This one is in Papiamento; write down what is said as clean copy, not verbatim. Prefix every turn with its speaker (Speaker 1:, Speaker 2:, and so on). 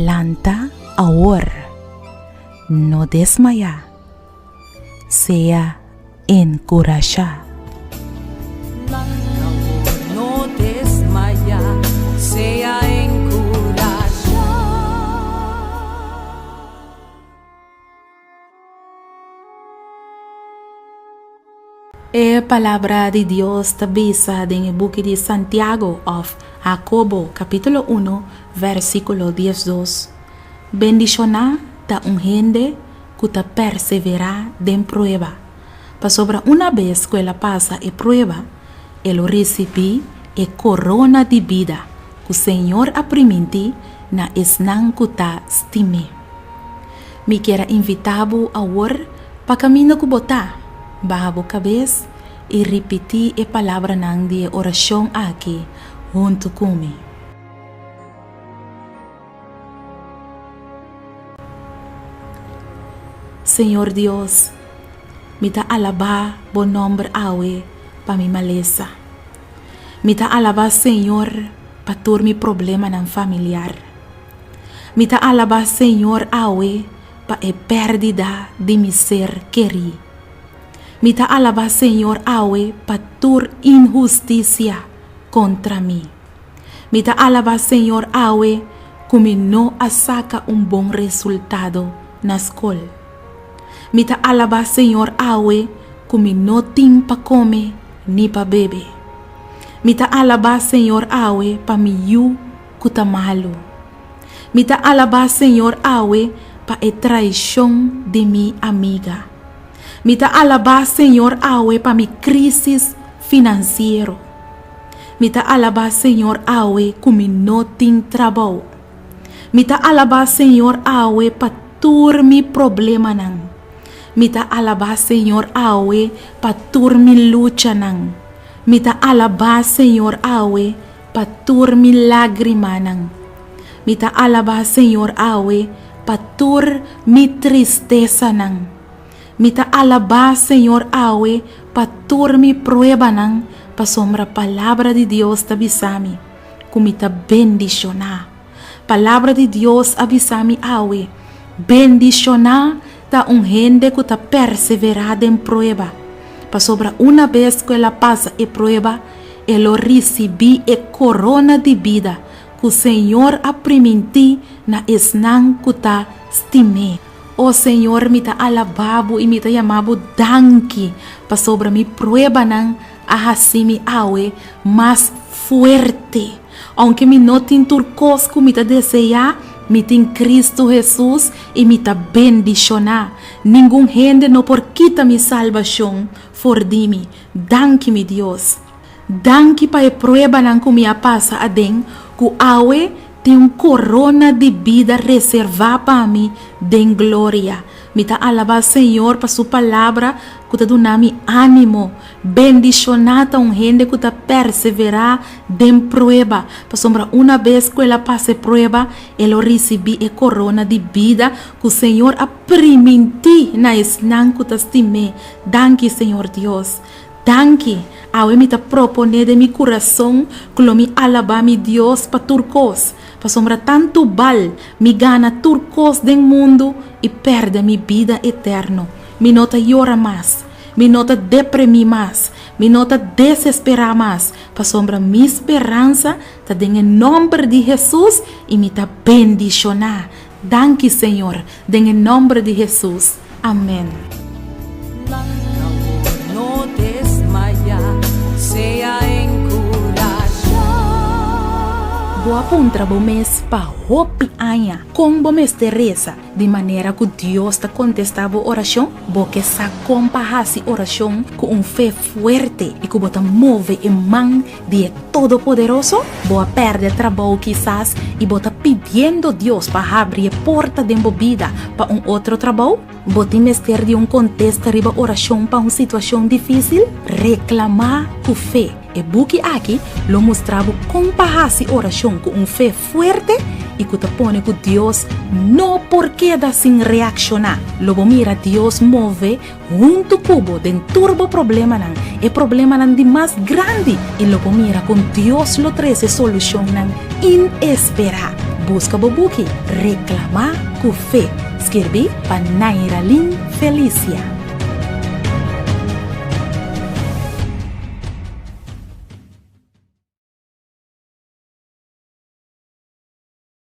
Speaker 1: Lanta awor, no desmayá, sea enkurashá.
Speaker 2: Lanta awor, no desmayá, sea enkurashá.
Speaker 1: E Palabra di Dios ta bisa den e buki di Santiago òf Hakobo kapítulo uno vèrsikulo diesdos, Bendishoná ta un hende ku ta perseverá den prueba, pasobra una bes ku el a pasa e prueba, e lo risibí e korona di bida ku Señor a primintí na esnan ku ta stim'é. Mi kier a invitá bo awor pa kaminda ku bo ta, baha bo kabes i ripití e palabranan di e orashon aki huntu ku mi. Señor Dios, mi ta alabá bo nòmber awe pa mi malesa. Mi ta alabá Señor pa tur mi problemanan familiar. Mi ta alabá Señor awe pa e pèrdida di mi ser kerí. Mi ta alabá Señor awe pa tur inhustisia kontra mi. Mi ta alabá Señor awe ku mi no a saka un bon resultado na skol. Mi ta alabá Señor awe ku mi no tin pa kome ni pa bebe. Mi ta alabá Señor awe pa mi yu ku ta malu. Mi ta alabá Señor awe pa e traishon di mi amiga. Mi ta alabá Señor awe pa mi krísis finansiero. Mi ta alabá Señor awe ku mi no tin trabou. Mi ta alabá Señor awe pa tur mi problemanan. Mi ta alabá Señor awe pa tur mi luchanan. Mi ta alabá Señor awe pa tur mi lágrimanan. Mi ta alabá Señor awe pa tur mi tristesanan. Mi ta alabá Señor awe pa tur mi pruebanan pasobra Palabra di Dios ta bisa mi ku mi ta bendishoná. Palabra di Dios a bisa mi awe, Bendishoná ta un hende ku ta perseverá den prueba, pasobra una bes ku el a pasa e prueba, e lo risibí e korona di bida ku Señor a primintí na esnan ku ta stim'é. O Señor, mi ta alabá bo i mi ta yama bo danki pasobra mi pruebanan a hasi mi awe mas fuerte. Ounke mi no tin tur kos ku mi ta deseá, mi tin Kristu Hesus i mi ta bendishoná. Ningun hende no por kita mi salbashon for di mi. Danki mi Dios. Danki pa e pruebanan ku mi a pasa aden ku awe tin un korona di bida reservá pa mi den gloria. Mi ta alabá Señor pa su palabra ku ta duna mi ánimo. Bendishoná ta un hende ku ta perseverá den prueba, pasobra una bes ku el a pasa e prueba, e lo risibí e korona di bida ku Señor a primintí na esnan ku ta stim'é. Danki, Señor Dios. Danki! Awe mi ta proponé den mi kurason ku lo mi alabá mi Dios pa tur kos, pasobra tantu bal mi gana tur kos den mundu i pèrdè mi bida eterno. Mi no ta yora mas, mi no ta depremí mas, mi no ta desesperá mas, pasobra mi speransa ta den e nòmber di Hesus i mi ta bendishoná. Danki Señor, den e nomber di Hesus. Amen.
Speaker 2: Lanta awor, no desmaya, sea enkurashá.
Speaker 1: Bo a puntra bo mes pa hopi aña kon bo mester resa di manera ku Dios ta kontestá bo orashon? Bo ke sa kon pa hasi orashon ku un fe fuerte i ku bo ta move e man di e Todopoderoso? Bo a pèrdè trabou kisas i bo ta pidiendo Dios pa habri e porta den bo bida pa un otro trabou? Bo tin mester di un kontesta riba orashon pa un situashon difísil? Reklamá ku fe! E buki aki lo mustra bo kon pa hasi orashon ku un fe fuerte i ku ta pone ku Dios no por keda sin reakshoná. Lo bo mira Dios move Huntu ku bo den tur bo problemanan, e problemanan di mas grandi, i lo bo mira kon Dios lo trese solushonnan inesperá. Buska bo buki Reklamá ku Fe, skirbí pa Nairalyn Felicia.